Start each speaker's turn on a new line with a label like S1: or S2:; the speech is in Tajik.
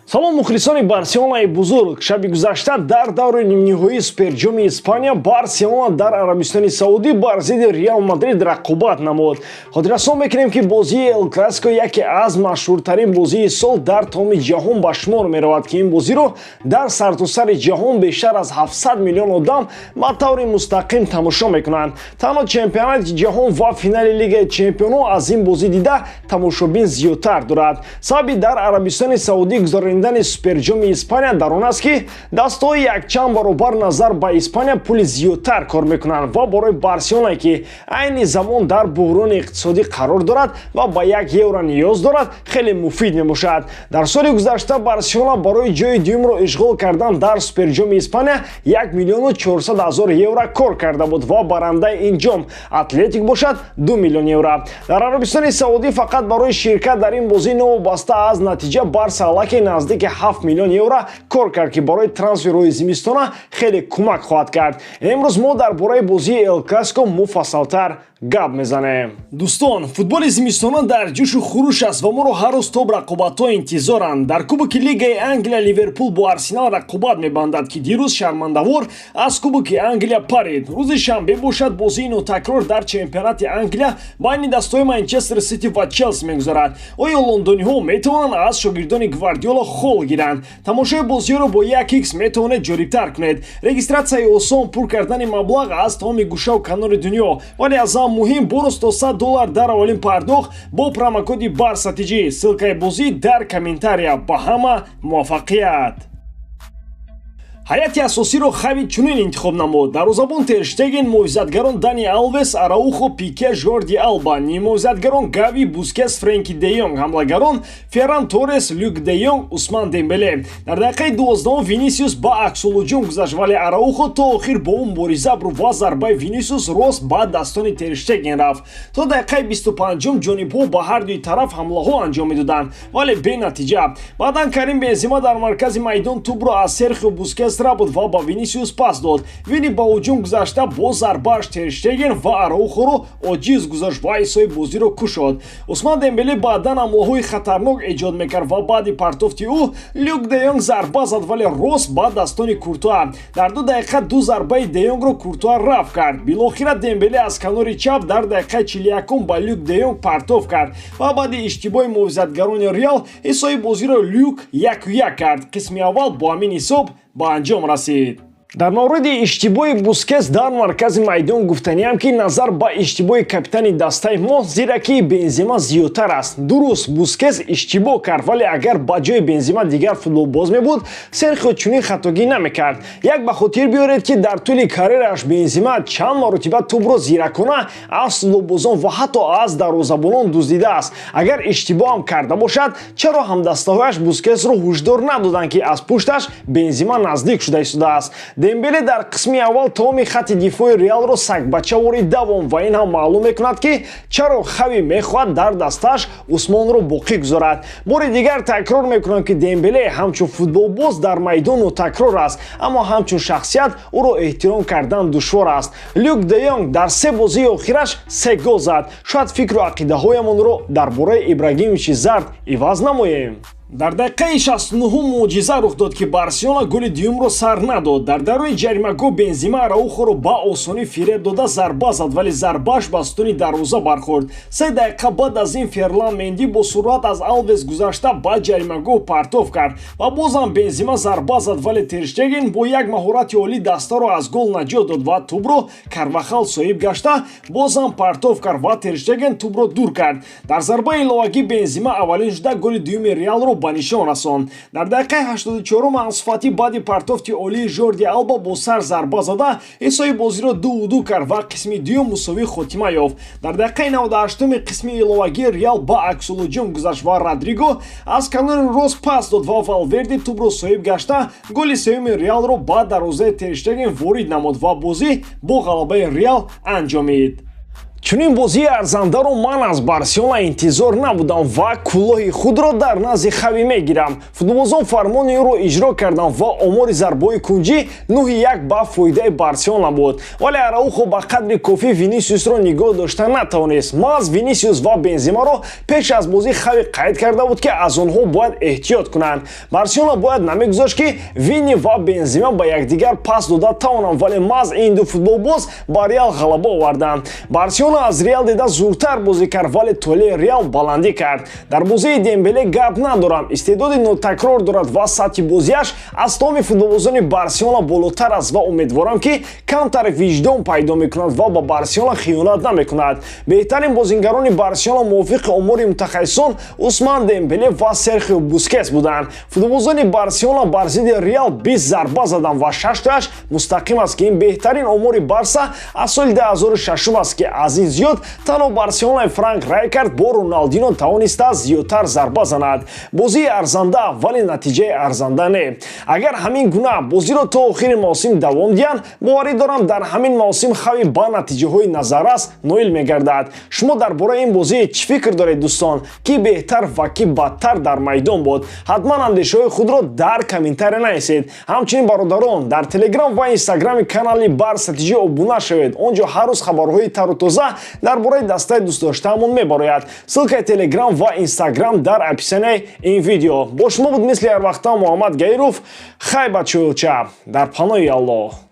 S1: Салом, мухлисони Барселонаи бузург! Шаби гузашта дар даври нимниҳоии Суперҷоми Испания Барселона дар Арабистони Саудӣ бар зидди Реал Мадрид рақобат намуд. Хотиррасон мекунем, ки бозии Эл Классико яке аз машҳуртарин бозии сол дар тамоми ҷаҳон ба шумор меравад, ки ин бозиро дар сартосари ҷаҳон бештар аз 700 миллион одам ба таври мустақим тамошо мекунанд. Танҳо чемпионати ҷаҳон ва финали Лигаи чемпионҳо аз ин бозӣ дида тамошобин зиёдтар дорад. Сабаби дар Арабистони Саудӣ гузаронидани Суперҷоми Испания дар он аст, ки дастаҳои якчанд баробар назар ба Испания пули зиёдтар кор мекунанд ва барои Барселона, ки айни замон дар буҳрони иқтисодӣ қарор дорад ва ба 1 евро ниёз дорад, хеле муфид мебошад. Дар соли гузашта Барселона барои ҷои дуюмро ишғол кардан дар Суперҷоми Испания 1 миллиону 400 ҳазор евро кор карда буд ва барандаи ин ҷом Атлетик бошад, 2 миллион евро. Дар Арабистони Саудӣ фақат барои ширкат дар ин бозӣ, новобаста аз натиҷа, Барса аллакай наздики 7 миллион евро кор кард, ки барои трансферҳои зимистона хеле кӯмак хоҳад кард. Имрӯз мо дар бораи бозии Эл Классико муфассалтар гап мезанем. Дӯстон, футболи зимистона дар ҷӯшу хуруш аст ва моро ҳар рӯз топ рақобатҳо интизоранд. Дар Кубоки Лигаи Англия Ливерпул бо Арсенал рақобат мебандад, ки дирӯз шармандавор аз Кубоки Англия парид. Рӯзи шанбе бошад, бозии нотакрор дар чемпионати Англия байни дастаҳои Манчестер Сити ва Челси мегузарад. Оё лондониҳо метавонанд аз шогирдони Гвардиола хол гиранд? Тамошои бозиҳоро бо як икс метавонед ҷолибтар кунед. Регистратсияи осон, пур кардани маблағ аз тамоми гӯшаву канори дунё, вале аз ҳама муҳим, бонус то 100 доллар дар аввалин пардохт бо промокоди БАРСАТИҷ. Ссылкаи бозӣ дар комментария. Ба ҳама муваффақият! Ҳайати асосиро Хави чунин интихоб намуд: дарвозабон Терштеген, муҳофизатгарон Дани Алвес, Араухо, Пике, Жорди Алба, ниммуҳофизатгарон Гави, Бускес, Френки де Йонг, ҳамлагарон Ферран Торрес, Люк де Йонг, Усман Дембеле. Дар дақиқаи 12-ум Винисиус ба аксулҳуҷум гузашт, вале Араухо то охир бо ӯ мубориза бурд ва зарбаи Винисиус рост ба дастони Терштеген рафт. То дақиқаи 25-ум ҷонибҳо ба ҳар дуи тараф ҳамлаҳо анҷом медоданд, вале бенатиҷа. Баъдан Карим Бензима дар маркази майдон тӯбро аз Серхио Бускес рабуд ва ба Винисиус пас дод. Вини ба ҳуҷум гузашта, бо зарбааш Терштеген ва Араухоро оҷиз гузошт ва ҳисоби бозиро кушод. Усман Дембеле баъдан ҳамлаҳои хатарнок эҷод мекард ва баъди партофти ӯ Люк де Йонг зарба зад, вале рост ба дастони Куртуа. Дар 2 дақиқа ду зарбаи де Йонгро Куртуа рафт кард. Билохира Дембеле аз канори чап дар дақиқаи 41-ум ба Люк де Йонг партоф кард ва баъди иштибоҳи муҳофизатгарони Реал ҳисоби бозиро Люк 1-1 кард. Қисми аввал бо ҳамин ҳисоб ба анҷом расид. Дар мавриди иштибоҳи Бускес дар маркази майдон гуфтаниам, ки назар ба иштибоҳи капитани дастаи мо зиракии Бензима зиёдтар аст. Дуруст, Бускес иштибоҳ кард, вале агар ба ҷои Бензима дигар футболбоз мебуд, Серхио чунин хатогӣ намекард. Як ба хотир биёред, ки дар тӯли карьерааш Бензима чанд маротиба тӯбро зиракона аз футболбозон ва ҳатто аз дарвозабонон дуздидааст. Агар иштибоҳам карда бошад, чаро ҳамдастаҳояш Бускесро ҳушдор надоданд, ки аз пушташ Бензима наздик шуда истодааст? Дембеле дар қисми аввал тамоми хатти дифои Реалро сагбачавори давом ва ин ҳам маълум мекунад, ки чаро Хави мехоҳад дар дастааш Усмонро боқӣ гузорад. Бори дигар такрор мекунам, ки Дембеле ҳамчун футболбоз дар майдон нотакрор аст, аммо ҳамчун шахсият ӯро эҳтиром кардан душвор аст. Люк де Йонг дар се бозии охираш се гол зад. Шояд фикру ақидаҳоямонро дар бораи Ибрагимовичи зард иваз намоем. Дар дақиқаи 69-ум мӯъҷиза рух дод, ки Барселона голи дуюмро сар надод. Дар даруни ҷаримагоҳ Бензима Араухоро ба осонӣ фиреб дода, зарба зад, вале зарбааш ба сутуни дарвоза бархӯрд. 3 дақиқа баъд аз ин Ферлан Менди бо суръат аз Алвес гузашта, ба ҷаримагоҳ партоф кард ва бозам Бензима зарба зад, вале Терштеген бо як маҳорати олӣ дастаро аз гол наҷот дод ва тӯбро Карвахал соҳиб гашта, бозам партоф кард ва Терштеген тӯбро дур кард. Дар зарбаи иловагӣ Бензима аввалин шуда голи дуюми Реалро ба нишон расонд. Дар дақиқаи 84-ум Ансу Фати баъди партофти олии Жорди Алба бо сар зарба зада, ҳисоби бозиро 2-2 кард ва қисми дуюм мусовӣ хотима ёфт. Дар дақиқаи 98-уми қисми иловагӣ Реал ба аксулҳуҷум гузашт ва Родриго аз канори рост пас дод ва Валверде тӯбро соҳиб гашта, голи сеюми Реалро ба дарвозаи Терштеген ворид намуд ва бозӣ бо ғалабаи Реал анҷомид. Чунин бозии арзандаро ман аз Барселона интизор набудам ва кулоҳи худро дар назди Хави мегирам. Футболбозон фармони ӯро иҷро карданд ва омори зарбаҳои кунҷӣ 9-1 ба фоидаи Барселона буд. Вале Араухо ба қадри кофӣ Винисиусро нигоҳ дошта натавонист. Маҳз Винисиус ва Бензимаро пеш аз бозӣ Хави қайд карда буд, ки аз онҳо бояд эҳтиёт кунанд. Барселона бояд намегузошт, ки Вини ва Бензима ба якдигар пас дода тавонанд, вале маҳз ин ду футболбоз ба Реал ғалаба оварданд. Барселона аз Реал дида зудтар бозӣ кард, вале толеи Реал баландӣ кард. Дар бозии Дембеле гап надорам, истеъдоди нотакрор дорад ва сатҳи бозиаш аз тамоми футболбозони Барселона болотар аст ва умедворам, ки камтар виҷдон пайдо мекунад ва ба Барселона хиёнат намекунад. Беҳтарин бозингарони Барселона мувофиқи омори мутахассисон Усман Дембеле ва Серхио Бускес буданд. Футболбозони Барселона бар зидди Реал 20 зарба заданд ва шаштояш мустақим аст, ки ин беҳтарин омори Барса аз соли 2006 аст, ки аз ин зиёд танҳо Барселонаи Франк Райкард бо Роналдино тавонистааст зиёдтар зарба занад. Бозии арзанда, вале натиҷаи арзанда не. Агар ҳамин гуна бозиро то охири мавсим давом диҳанд, боварӣ дорам, дар ҳамин мавсим Хави ба натиҷаҳои назаррас ноил мегардад. Шумо дар бораи ин бозӣ чӣ фикр доред, дӯстон? Кӣ беҳтар ва кӣ бадтар дар майдон буд? Ҳатман андешаҳои худро дар комментария нависед. Ҳамчунин, бародарон, дар Телеграм ва Инстаграми канали Барса ТЖ обуна шавед. Он ҷо ҳар рӯз хабарҳои тару тоза дар бораи дастаи дӯстдоштаамон мебарояд. Ссылкаи Телеграм ва Инстаграм дар описанияи ин видео. Бо шумо буд, мисли ҳар вақта, Муҳаммад Гаиров. Хай, бачаҳоча, дар паноҳи Аллоҳ.